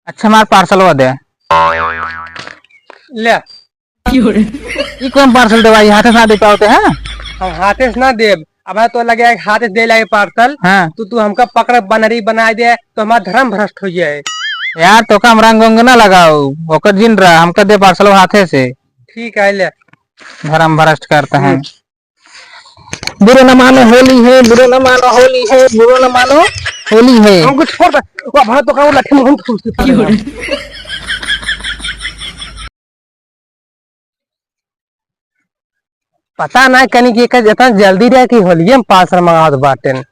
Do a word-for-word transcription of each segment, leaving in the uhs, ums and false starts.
अच्छा, हमार पार्सलवा दे। ले। ई कौन पार्सल देवाई, हाथे से ना दे पावते हैं? हम हाथे से ना देब। अब तो लगे हाथे से दे लागे पार्सल। हाँ। तो तू हमका पकड़ बनरी बनाए दे, तो हमार धर्म भ्रष्ट हो जाए। यार, तो का हम रंग उंग ना लगाओ, ओकर जिन रहा, हमका दे पार्सल हाथे से। ठीक है, ले। धर्म भ्रष्ट करते हैं। हम्म। बुरा न मानो, होली है, बुरा न मानो, होली है, बुरा न मानो, होली है। हमको छोड़ दे। वो भाई तो का वो लट्ठी में हम ठूस के क्यों रे? पता ना कनी कि एकर इतना जल्दी रहे कि होलिये में पार्सल मंगावत बाटेन।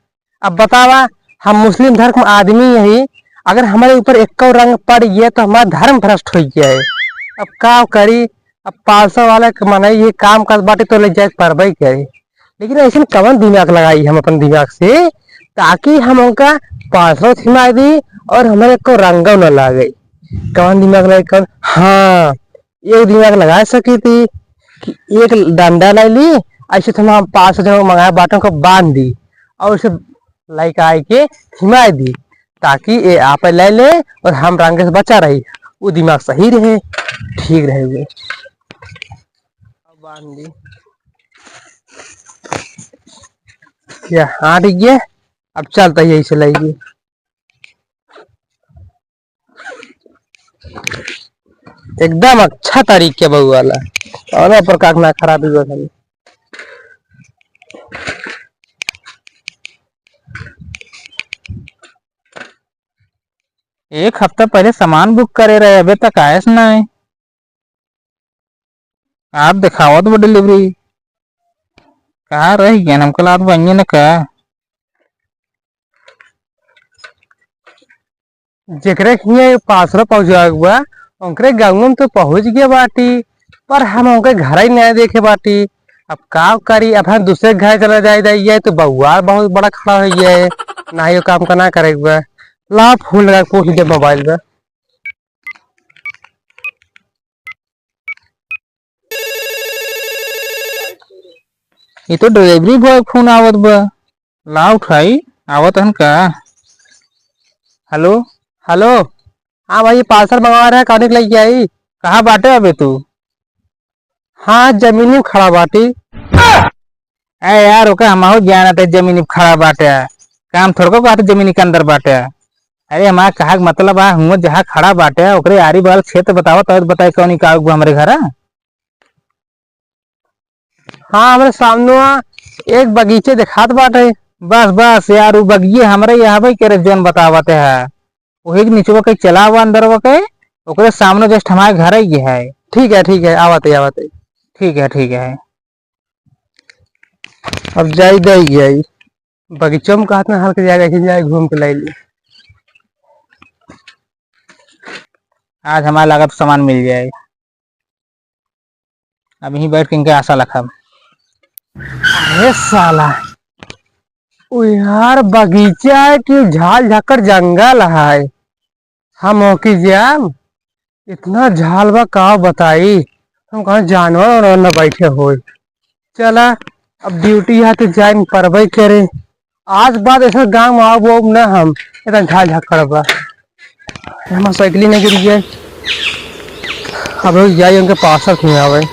अब बतावा, हम मुस्लिम धर्म के आदमी यही, अगर हमारे ऊपर एक्को रंग पड़ गया तो हमारा धर्म भ्रष्ट हो गया है। अब का करी, अब पार्सल वाला के मना ये काम करत बाटे तो ले जाए परबे करे। लेकिन ऐसे कवन दिमाग लगाई हम अपन दिमाग से, ताकि हम उनका पार्सल छिमा दी और हमारे को रंगो न लागे। कवन दिमाग लगाई, कवन? हाँ, एक दिमाग लगा सकी थी कि एक डंडा ले ली, ऐसे तो हम पाँच सौ जन मंगाए बाटों को बांध दी और उसे लाइक आए के थिमाए दी, ताकि ये आप ले ले और हम रंगे से बचा रही। वो दिमाग सही रहे, ठीक रहे हुए। अब बांध दी। क्या? हाँ, ठीक है। अब चलता ही ऐसे लाइए। एकदम अच्छा तरीके बउआला, कौनो प्रकार ना खराबी बा खाली। एक हफ्ता पहले सामान बुक करे रहे, अबे तक आयस ना है। आप देखावत बा डिलीवरी, कहाँ रह गया? हमको लागत बा इन्हें न का। जेकरे हियाँ पार्सल पहुँचावे के बा, ओकरे गाँव में तो पहुँच गया बाटी, पर हम ओके घर ही नहीं देखे बाटी। अब का करी, अब हम दूसरे घर चला जाए, जाए, जाए तो बउआ बहुत बड़ा खड़ा हो गया है, ना ही वो काम का ना करे के बा। ला फोन लगा के पूछ दे मोबाइल पे। ये तो डिलीवरी बॉय फोन आवत बा, ला उठाई, आवत हन का? हेलो। हेलो। हाँ भाई, पार्सल मंगवा रहे हैं, कौन लेके आई? कहाँ बाटे अबे तू? हाँ, जमीनी में खड़ा बाटी। ए यार, ओका हमहू जानत है, जमीनी पे खड़ा बाटे। काम थोड़को कहत जमीनी के अंदर बाटे। अरे, हमार कहा के मतलब आ, हुआ जहाँ खड़ा बाटे, ओकरे आरी बगल क्षेत्र बतावा, तब बताई कौन का आगू हमरे घर। हाँ, हमरे सामने एक बगीचे देखात बाटे। बस, बस यार, उ बगिये हमरे यहाँ भाई करे, जौन बतावत है। वही के निचवा कहीं चला हुआ अंदर के, ओकरे सामने just हमारे घर ही है। ठीक है, ठीक है, आवत है, आवत है। ठीक है, ठीक है। अब जाई, जाई, जाई। बगीचों में कहत ना हल्के जाए, लेकिन जाए घूम के लाई ली। आज हमारा लागत सामान मिल जाए। अब यहीं बैठ के इनके आशा रखब। अरे साला, ओ यार, बगीचा है कि झाल झाकड़ जंगल है? हम ओकी जाम, इतना झाल बा, का बताई, हम कहाँ जानवर वानवर न बैठे होए। चला, अब ड्यूटी है तो जाए परबे करे। आज बाद ऐसा गाँव में आब, आब ना हम, इतना झाल झाकड़ बा। हमार साइकिल ही नहीं गिर गया। अब जाए उनके पार्सल नहीं आवे।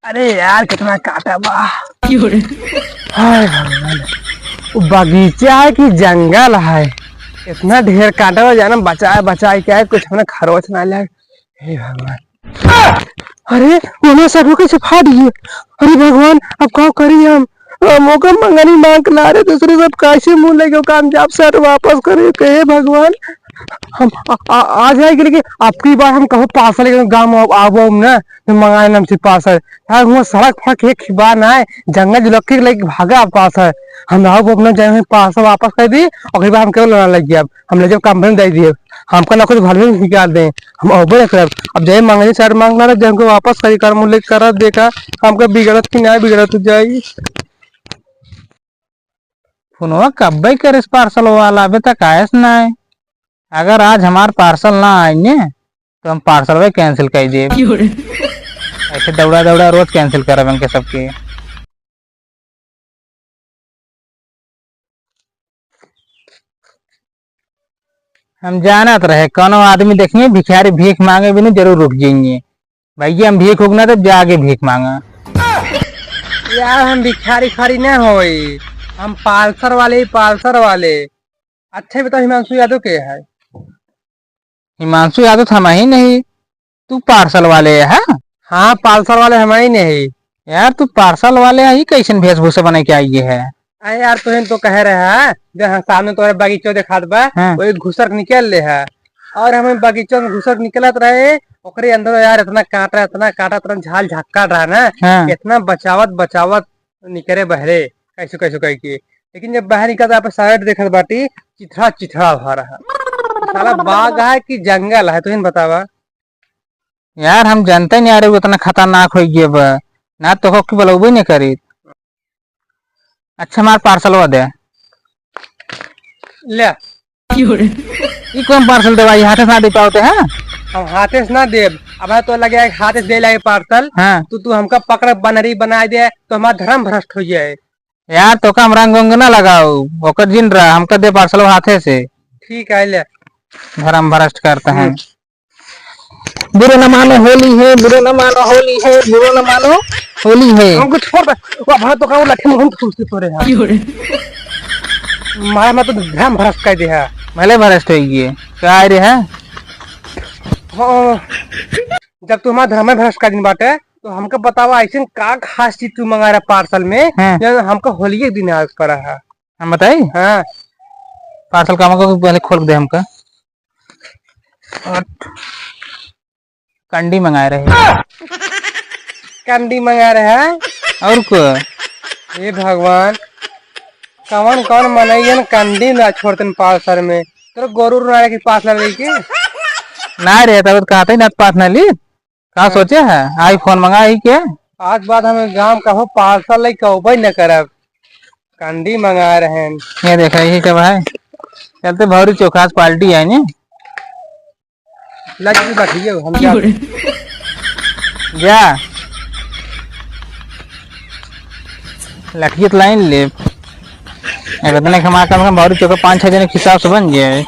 अरे यार, कितना कांटा बा। क्यों रे? हाय भगवान, वो बगीचा है कि जंगल है? इतना ढेर कांटा बा, जाना बचाए बचाए के आए, कुछ हमने खरोच ना लग। हे भगवान, अरे, वो हमारे सर कैसे फाट गए? अरे भगवान, अब का करी हम? हम ओकर मंगनी मांग के ला रहे, दूसरे सब कैसे मुंह लेके काम जाब सर वापस करे के? हे भगवान, हम आ, आ, आ जाए के, लेकिन अब की बार हम कहूँ पार्सल लेके गाँव में आबो हम ना, तो मंगाए नाम से पार्सल। यार, हुआ सड़क फड़क एक ही बार ना है, जंगल जुलक के लेके भागा आप पार्सल। हम आबो अपना जाए पार्सल वापस कर दी, और बार हम क्यों लेना लग गया? हम ले जाओ कंपनी दे दिए, हमका ना कुछ भले निकाल दें, हम अबे ना करब। अब जाए मंगनी सर मांगना रहे, हमको वापस करी कर मुल्ले कर देखा, हमका बिगड़त कि ना बिगड़त जाई। फोनवा कब्बे करिस पार्सल वाला, अबे तक आयस ना है। अगर आज हमार पार्सल ना आई ने, तो हम parcel वे cancel कर देब। क्यों रे? ऐसे दौड़ा दौड़ा रोज cancel करब इनके सबके। हम जानत रहे, कौनो आदमी देखिए भिखारी भीख मांगे बिनु जरूर रुक जाइए। भैया, हम भीख उख ना देब, जाके भीख मांगा। यार, हम भिखारी खारी ना होई, हम parcel वाले ही, parcel वाले। अच्छा, बताओ, हिमांशु यादव के है? हिमांशु यादव तो हम ही नहीं, तू parcel वाले है? हाँ, parcel वाले हम ही नहीं। यार, तू parcel वाले है, ये कैसन वेशभूषा बना के आई है? अरे यार, तुहिन तो कहे रहे है, जहाँ सामने तोरे बगीचो देखात बा, हाँ। वही घुसर निकल ले है। और हमें बगीचो में घुसर निकलत रहे, ओकरे अंदर यार इतना काटा, इतना काटा, इतना झाल झक्काट रहा ना, हाँ। इतना बचावत बचावत निकरे बहरे, कैसे कैसे कह के। लेकिन जब बाहर निकलता, आप side देखत बाटी, चिथड़ा चिथड़ा भा रहा। साला बाग है कि जंगल है, तुहिन बतावा। यार, हम जानते नहीं यार, वो इतना खतरनाक हो गया बा, ना तो हो कि बलौबे नहीं करी। अच्छा, हमार parcel वा दे। ले। ई कौन parcel देवा, ई हाथे से ना दे पावते हैं? हम हाथे से ना देब। अब है तो लगे हाथे से दे लाए parcel। हाँ। तू, तू हमका पकड़ बनरी बनाए दे, तो हमार धर्म भ्रष्ट हो जाए। यार, तो का हम रंग उंग ना लगाओ, ओकर जिन रहा, हमका दे parcel हाथे से। ठीक है, ले। धर्म भ्रष्ट करते हैं। हम्म। बुरा न मानो, होली है, बुरा न मानो, होली है, बुरा न मानो, होली है। हमको छोड़ दे। वो भाई तो का वो लाठी में हम ठूस के तोरे हैं। क्यों रे? मारा मैं तो धर्म भ्रष्ट कर दे है। भले भ्रष्ट हो गए। का रे है? हाँ। जब तू हमारा धर्म भ्रष्ट कर दिन बाटे, तो हमका बतावा, ऐसे का खास चीज तू मंगा रहा parcel में, हाँ। जो हमका होलिये के दिन आवे के पड़ा है? हम बताई? हाँ। Parcel का हमका पहले खोल के दे हमका। और कंडी मंगाए रहे। कंडी मंगाए रहे हैं? और को? हे भगवान, कवन कवन मनइयन कंडी ना छोड़तन parcel में। तोर गोरू उरू ना रखी parcel लेके? ना रे, तब तो कहते ही ना parcel ली। का हाँ। सोचे है? iPhone मंगाई के? आज बाद हमें गांव का हो parcel लेके अउबे न करब। कंडी मंगाए रहे हैं। ये देख, यही सब है। चलते भौरी चोखा, आज party है नी। लग भी बैठिए, हम क्या? जा। लठिए तो लाइन ले। अब इतने कमा, कम से कम भौरी चोखा पाँच छह जने के हिसाब से बन जाए।